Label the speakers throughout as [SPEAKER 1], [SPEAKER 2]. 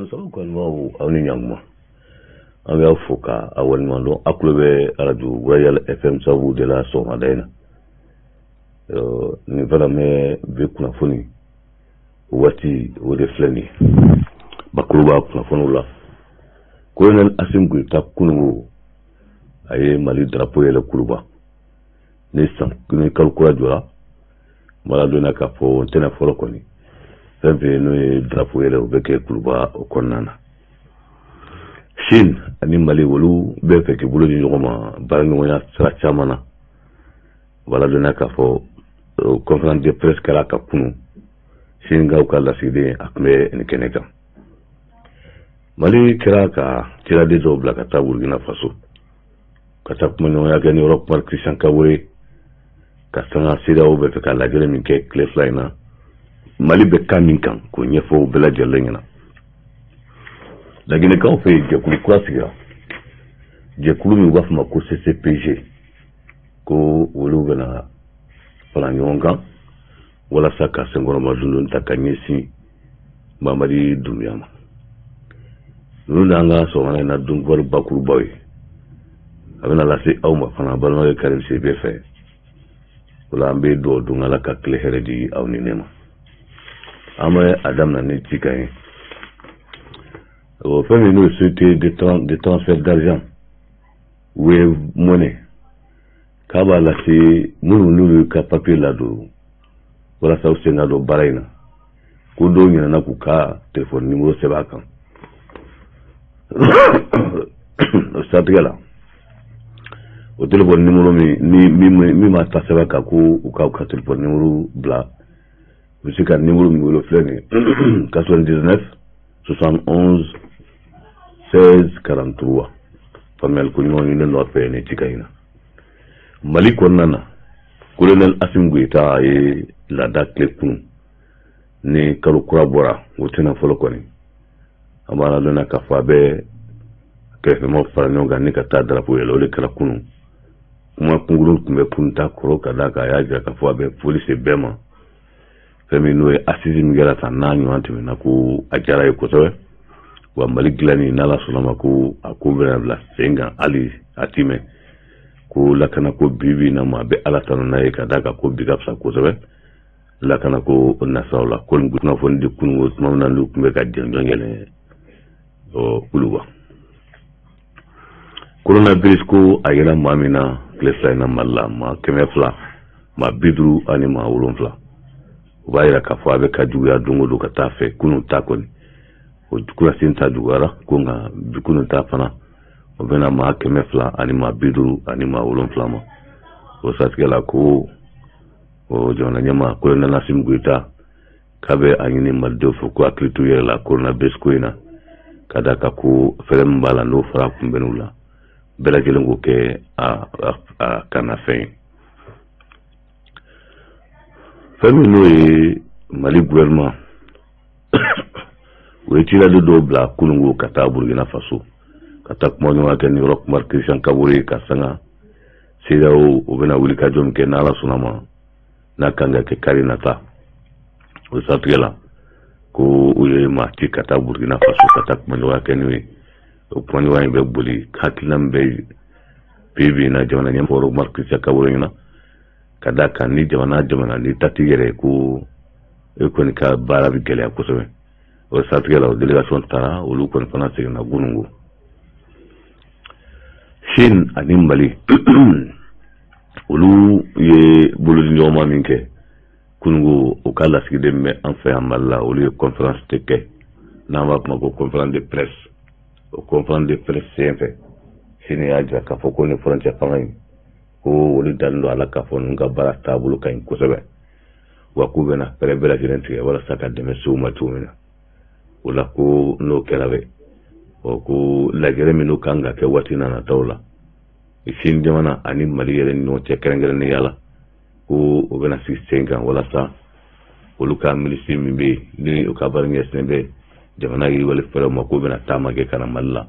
[SPEAKER 1] Sabu kanubaw, aw ni ɲankuma. An bɛ aw fo ka aw waleɲuman dɔn. Aw tulo bɛ arajo Royal FM sabu de la sɔgɔmada in na. Nin fana bɛ bi kunnafoni waati o de filɛ nin ye bakuruba kunnafoniw la. Colonel Assimi Goïta, kununko a ye Mali drapeau yɛlɛ Kuluba ni san ni kalo kura jɔra. Mara donna k'a fɔ ntɛnɛn fɔlɔ kɔni, fɛn fɛn n'o ye drapeau yɛlɛ, o bɛ kɛ Kuluba o kɔnɔna na. Chine ani Mali, olu bɛ fɛ k'i bolo di ɲɔgɔn ma baaraɲɔgɔnya sira caman na. Wala donna k'a fɔ conférence de presse kɛra ka kunu, Chinekaw ka lasigiden a tun bɛ nin kɛnɛ kan. Mali kɛra ka ciraden dɔw bila ka taa Burkina Faso ka taa kumaɲɔgɔnya kɛ ni Roch Marc Christian Kaboré ka sanga CEDEAO bɛ fɛ ka lajɛrɛ min kɛ tile 2 in na, Mali bɛ kan min kan, k'o ɲɛfɔ u bɛɛ lajɛlen ɲɛna. Laginɛkaw fɛ yen, jɛkulu kura sigira, jɛkulu min u b'a fɔ ma ko CCPG, ko olu bɛna fara ɲɔgɔn kan walasa ka senkɔrɔma dundun ta ka ɲɛsin Mamadi Doumbouya ma. Ninnu n'an ka sɔgɔmada in na dunkibaru bakurubaw ye, a bɛna lase aw ma fana balimakɛ Karim Sidibe fɛ. O la, an bɛ dugawu don Ala ka tile hɛrɛ di aw ni ne ma. An bɛ a daminɛ ni cikan ye. O fɛn min n'o ye société de transfert d'argent Wave Money, k'a b'a lase minnu n'olu ka papier ladon walasa u sen ka don baara in na, ko dɔw ɲinɛna k'u ka téléphone numéro sɛbɛn a kan. O siratigɛ la, o téléphone numéro min ni min ma ta sɛbɛn kan, ko u ka téléphone numéro bila, u bɛ se ka numéro min wele, filɛ nin ye: 99 71 16 43. Faamuyali ko ɲuman ɲininen don a fɛ nin cikan in na. Mali kɔnɔna na, colonel Assimi Goïta ye laada tile kunun ni kalo kura bɔra, o tɛna fɔlɔ kɔni. An b'a ladɔnniya k'a fɔ a bɛ kɛrɛfɛmaw fara ɲɔgɔn kan ni ka taa drapeau yɛlɛ. O de kɛra kunun. Kuma kunkurun tun bɛ kunun ta kɔrɔ, ka d'a kan a y'a jira k'a fɔ a bɛ foli se bɛɛ ma. Fɛn min n'o ye assise min kɛra tan n'a ɲɔgɔn tɛmɛna, ko a diyara ye kosɛbɛ. Wa Mali dilanni, n'Ala sɔnna ma, ko a ko bɛna bila sen kan hali a ti mɛn. Ko lakana ko bi bi in na ma, a bɛ Ala tanu n'a ye, ka d'a kan ko bi ka fisa kosɛbɛ lakana ko nasiraw la. Ko nin kunnafoni di kunun tuma min na n'u tun bɛ ka jɔnjɔn yɛlɛ Kuluba. Coronavirus, ko a yera maa min na tile 2 in na Mali la, maa 257. O b'a yira k'a fɔ a bɛ ka juguya don o don ka taa fɛ. Kunun ta kɔni, o kurasin ta juguyara ko, nka bi kunun ta fana, o bɛna maa 257 ma. O siratigɛ la, ko o jamana ɲɛmaa colonel Assimi Goïta k'a bɛ a ɲini malidenw fɛ ko hakili t'u yɛrɛ la coronavirus ko in na, ka d'a kan ko fɛɛrɛ min b'a la n'o fɔra kunbɛnniw la, bɛɛ lajɛlen k'o kɛ a kannafɛn ye. Fɛn min n'o ye Mali gouvernement, o ye ciraden dɔw bila kununko ka taa Burkina Faso ka taa kumaɲɔgɔnya kɛ ni Roch Marc Christian Kaboré ka sanga CEDEAO o bɛna wuli ka jɔ min kɛ, n'Ala sɔnna ma, n'a kan ka kɛ kari nata. O siratigɛ la, ko u ye maa ci ka taa Burkina Faso ka taa kumaɲɔgɔnya kɛ n'u ye. O kumaɲɔgɔnya in bɛ boli hakilina min bɛ bi bi in na jamana ɲɛmɔgɔ Roch Marc Christian Kaboré ɲɛna, ka d'a kan ni jamana ni ta t'i yɛrɛ, ko e kɔni ka baara bɛ gɛlɛya kosɛbɛ. O siratigɛ la, o délégation taara, olu kɔni fana seginna kununko. Chine ani Mali, olu ye bolodiɲɔgɔnma min kɛ kununko, o ka lasigiden bɛ an fɛ yan Mali la, olu ye conférence de kɛ n'an b'a fɔ ma ko conférence de presse. O conférence de presse sen fɛ, Chine y'a jira k'a fɔ ko ni furancɛ fanga in, ko olu dalen don a la k'a fɔ ninnu ka baara taabolo ka ɲi kosɛbɛ, wa k'u bɛna fɛɛrɛ bɛɛ lajɛlen tigɛ walasa ka dɛmɛ se u ma cogo min na. O la, ko n'o kɛra bɛ ɔ, ko lajɛrɛ minnu kan ka kɛ waati nataw la Chine jamana ani Mali yɛrɛ ni ɲɔgɔn cɛ, kɛrɛnkɛrɛnnenya la, ko o bɛna sigi sen kan walasa olu ka minisiri min bɛ yen ni o ka baara ɲɛsinnen bɛ jamana yiriwali fɛɛrɛw ma, k'o bɛna taama kɛ ka na Mali la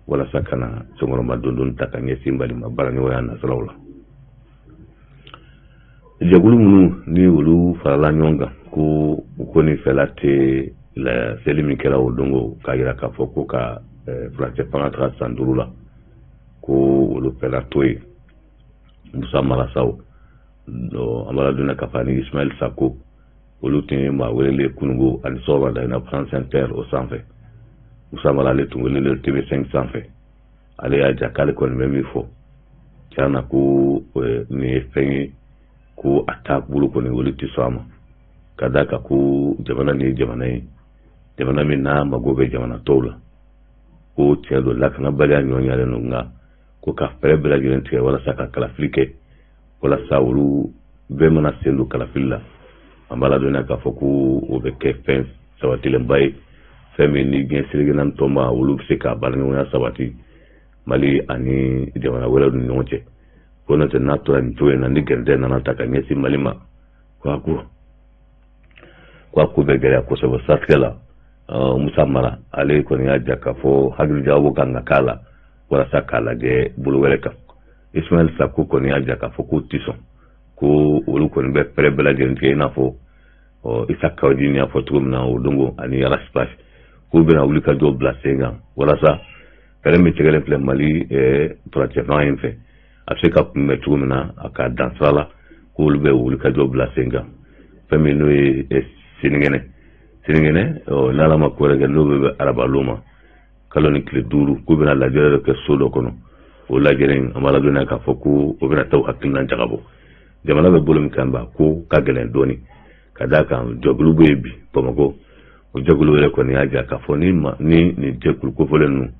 [SPEAKER 1] walasa ka na senkɔrɔma dondon ta ka ɲɛsin Mali ma baaraɲɔgɔnya nasiraw la. Jɛkulu minnu ni olu farala ɲɔgɔn kan ko u kɔni fɛla tɛ Seli min kɛra o don k'a jira k'a fɔ ko ka furancɛ fanga taga san 5 la, ko olu fɛla to yen. Musa Mara saw, an b'a ladɔnniya k'a fɔ ani Ismaël Sako, olu tun ye maa welelen kununko ani sɔgɔmada in na France Inter o sanfɛ. Musa Mara, ale tun welelen TV5 sanfɛ. Ale y'a jira k'ale kɔni bɛ min fɔ tiɲɛ na, ko nin ye fɛn ye ko a taabolo kɔni, olu tɛ sɔn a ma, ka d'a kan ko jamana nin ye jamana ye, jamana min n'a mago bɛ jamana tɔw la. Ko tiɲɛ don, lakanabaliya ɲɔgɔn don, nka ko ka fɛɛrɛ bɛɛ lajɛlen tigɛ walasa ka kalafili kɛ, walasa olu bɛɛ mana sen don kalafili la, an b'a ladɔnniya k'a fɔ ko o bɛ kɛ fɛn sabatilenba ye, fɛn min ni diɲɛ seleke naani tɔnba olu bɛ se ka baaraɲɔgɔnya sabati Mali ani jamana wɛrɛw ni ɲɔgɔn cɛ. Ko n'o tɛ, n'a tora nin cogo in na, ni gɛrɛntɛ nana ta ka ɲɛsin Mali ma, ko a ko bɛ gɛlɛya kosɛbɛ. Siratigɛ la, Musa Mara, ale kɔni y'a jira k'a fɔ hakilijagabɔ kan ka k'a la walasa k'a lajɛ bolo wɛrɛ kan. Ismaël Sako kɔni y'a jira k'a fɔ k'u tɛ sɔn, ko olu kɔni bɛ fɛɛrɛ bɛɛ lajɛlen tigɛ, i n'a fɔ Isa Kaw Jim y'a fɔ cogo min na o don ani Ras Bath, k'u bɛna wuli ka jɔ bila sen kan walasa fɛɛrɛ min tigɛlen filɛ Mali furancɛ fanga in fɛ, a bɛ se ka kunbɛn cogo min na a ka dan sira la, k'olu bɛ wuli ka jɔ bila sen kan. Fɛn min n'o ye sinikɛnɛ, n'Ala ma ko wɛrɛ kɛ, n'o bɛ bɛn arabalon ma, kalo ni tile 5, k'u bɛna lajɛrɛ dɔ kɛ so dɔ kɔnɔ. O lajɛrɛ in, an b'a ladɔnniya k'a fɔ ko o bɛna taa hakilina jagabɔ. Jamana bɛ bolo min kan ba, ko ka gɛlɛn dɔɔni, ka d'a kan jɛkulu bɛ yen bi Bamakɔ. O jɛkulu yɛrɛ kɔni y'a jira k'a fɔ ni ma ni nin jɛkulu kofɔlen ninnu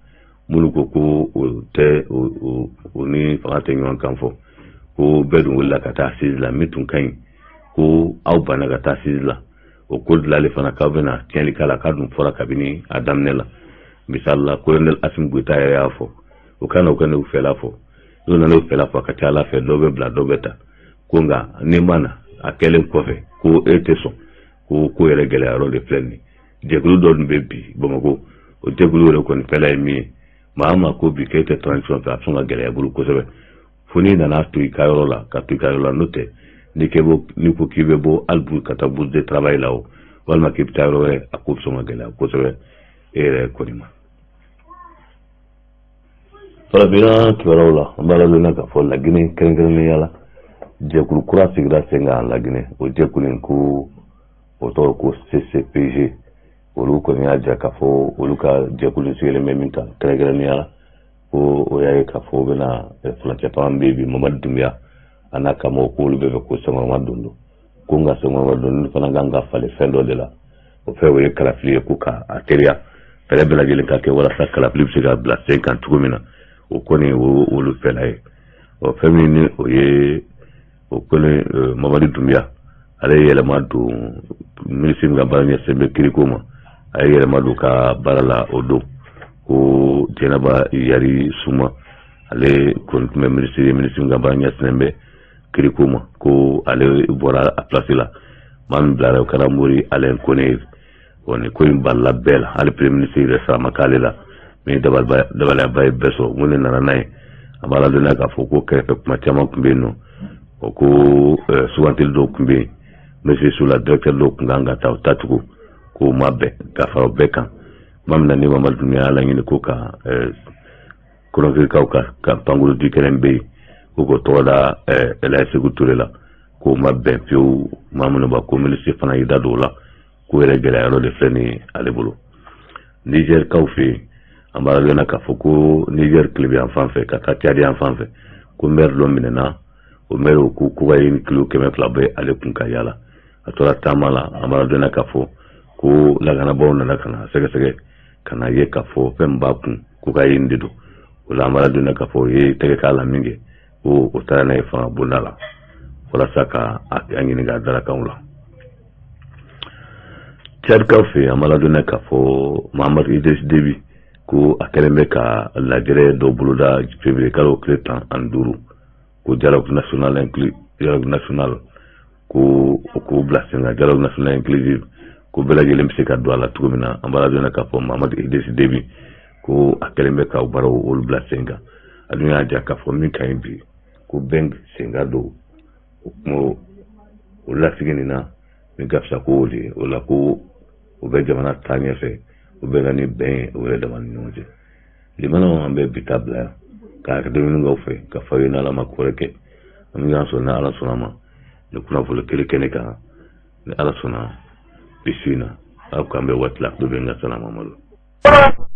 [SPEAKER 1] minnu ko ko o tɛ o ni fanga tɛ ɲɔgɔn kan fɔ, ko bɛɛ dun wulila ka taa assise la, min tun ka ɲi, ko aw banna ka taa assise la, o ko dilanli fana k'aw bɛna tiɲɛli k'a la, k'a dun fɔra kabini a daminɛ la. Misali la, colonel Assimi Goïta yɛrɛ y'a fɔ o kan na, o ka n'u fɛla fɔ. N'u nana u fɛla fɔ, a ka ca Ala fɛ dɔw bɛ bila, dɔw bɛ ta. Ko nka n'i ma na a kɛlen kɔfɛ ko e tɛ sɔn, ko ko yɛrɛ gɛlɛya yɔrɔ de filɛ nin ye. Jɛkulu dɔ dun bɛ bi Bamakɔ, o jɛkulu yɛrɛ kɔni fɛla ye min ye, maa ma ko bi k'e tɛ transition fɛ, a bɛ sɔn ka gɛlɛya bolo kosɛbɛ, fo n'i nana to i ka yɔrɔ la, ka to i ka yɔrɔ la. N'o tɛ, n'i ko k'i bɛ bɔ hali ka taa bourse de travail la o, walima k'i bɛ taa yɔrɔ wɛrɛ, a ko bɛ sɔn ka gɛlɛya kosɛbɛ e yɛrɛ kɔni ma. Farafinna kibaruyaw la, an b'a ladɔnniya k'a fɔ Laginɛ, kɛrɛnkɛrɛnnenya la, jɛkulu kura sigira sen kan Laginɛ. O jɛkulu in, ko o tɔgɔ ko CCPG. Olu kɔni y'a jira k'a fɔ olu ka jɛkulu sigilen bɛ min kan kɛrɛnkɛrɛnnenya la, ko o y'a ye k'a fɔ o bɛna furancɛ fanga bɛ yen bi, Mamadi Dunbiya a n'a ka mɔgɔw, k'olu bɛɛ bɛ ko senkɔrɔma don don. Ko nka senkɔrɔma donni fana kan ka falen fɛn dɔ de la, o fɛn o ye kalafili ye, ko ka a teliya, fɛɛrɛ bɛɛ lajɛlen ka kɛ walasa kalafili bɛ se ka bila sen kan cogo min na. O kɔni o olu fɛla ye. Ɔ, fɛn min ni o ye o kɔni, Mamadi Dunbiya, ale ye yɛlɛma don, minisiri min ka baara ɲɛsin bɛ kiriko ma, a ye yɛlɛma don ka baara la o don. Ko Jɛnɛba Yari Suma, ale kɔni tun bɛ minisiri ye, minisiri min ka baara ɲɛsinnen bɛ kiriko ma, ko ale bɔra a place la. Maa min bilara, o kɛra Mori Alain Kone ye. Wa nin ko in balila bɛɛ la, hali premier ministre yɛrɛ sara ma k'ale la, min ye dabaliyaba ye bɛɛ sɔrɔ. Mun de nana n'a ye? A b'a ladɔnniya k'a fɔ ko kɛrɛfɛ kuma caman tun bɛ yen nɔ, o ko sugantili dɔw tun bɛ yen minisiriso la, directeur dɔw tun kan ka taa o tacogo k'o ma bɛn. Ka fara o bɛɛ kan, tuma min na ni Mamadu Dunbiya y'a laɲini ko ka Kɔnɔkirikaw ka pankurun kɛnɛ bɛ yen, ko k'o tɔgɔ da Elhaji Seku Ture la, k'o ma bɛn fiyewu maa minnu ba, ko minisiri fana y'i da don o la, k'o yɛrɛ gɛlɛya yɔrɔ de filɛ nin ye ale bolo. Nizɛrikaw fɛ yen, an b'a ladɔnniya k'a fɔ ko Nizɛri tilebin yan fan fɛ ka taa Cadi yan fan fɛ, ko maire dɔ minɛna. O maire ko cocaïne kilo 200 bɛ ale kun ka yala, a tora taama la. An b'a ladɔnniya k'a fɔ ko lakanabaaw nana ka na sɛgɛsɛgɛ ka na ye k'a fɔ fɛn min b'a kun, cocaïne de don. O la, an b'a ladɔnniya k'a fɔ o ye tɛgɛ k'a la min kɛ, ko o taara n'a ye fanga bonda la walasa ka a ɲininka a dalakanw la. Cadikaw fɛ yen, an b'a ladɔnniya k'a fɔ Mahamadu Idriss Déby, ko a kɛlen bɛ ka lajɛrɛ dɔ boloda février kalo tile 15, ko dialogue national inclus, dialogue national, ko o k'o bila sen kan, dialogue national inclusive, ko bɛɛ lajɛlen bɛ se ka don a la cogo min na. An b'a ladɔnniya k'a fɔ Mahamadu Idriss Déby, ko a kɛlen bɛ ka baaraw olu bila sen kan. A dun y'a jira k'a fɔ min ka ɲi bi, ko bɛn sen ka don o kuma o lasigi nin na, min ka fisa ko o de ye o la, ko O bɛ jamana taa ɲɛfɛ, o bɛ na ni bɛn ye o yɛrɛ dama ni ɲɔgɔn cɛ. Limanaw, an bɛ bi ta bila yan ka hakɛ ɲini fɛ ka fa ye. N'Ala ma kɔrɛ kɛ, an bɛ ɲɔgɔn sɔrɔ, ni Ala sɔnna ma, ni kunnafoni kelen kɛnɛ kan, ni Ala sɔnna, bi su in na. Aw k'an bɛ waati la, dɔ bɛ n ka. Salamamadu.